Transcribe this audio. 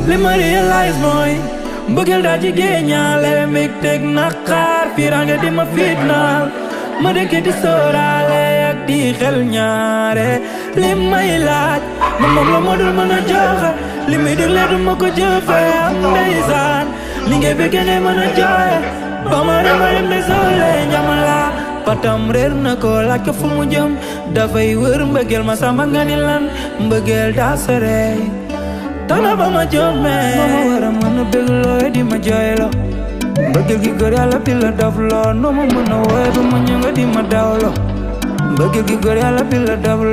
li ma realize mooy mbëggeel daa jigéen ñaale mbég teg naqar firange di ma fitnaal ma dëkk di sóoraale ak di xel ñaare li may laaj ma moom la ma dul mën a joxe li muy digle du ma ko jëfe am ndeysaan li ngay bëgg ngay mën a jooye ba ma dem de soole njamala patam réer na ko laaj ko fu mu jëm dafay wër mbëggeel ma samba nga ni lan mbëggeel daa sore tana ba ma jomee ma war a mën a bëgg looy di ma jooyloo mbëggeel gi góor yàlla bi la daf loo noo ma mën a wooye ba ma ñëw nga di ma dawloo mbëggeel gi góor yàlla bi la daf loo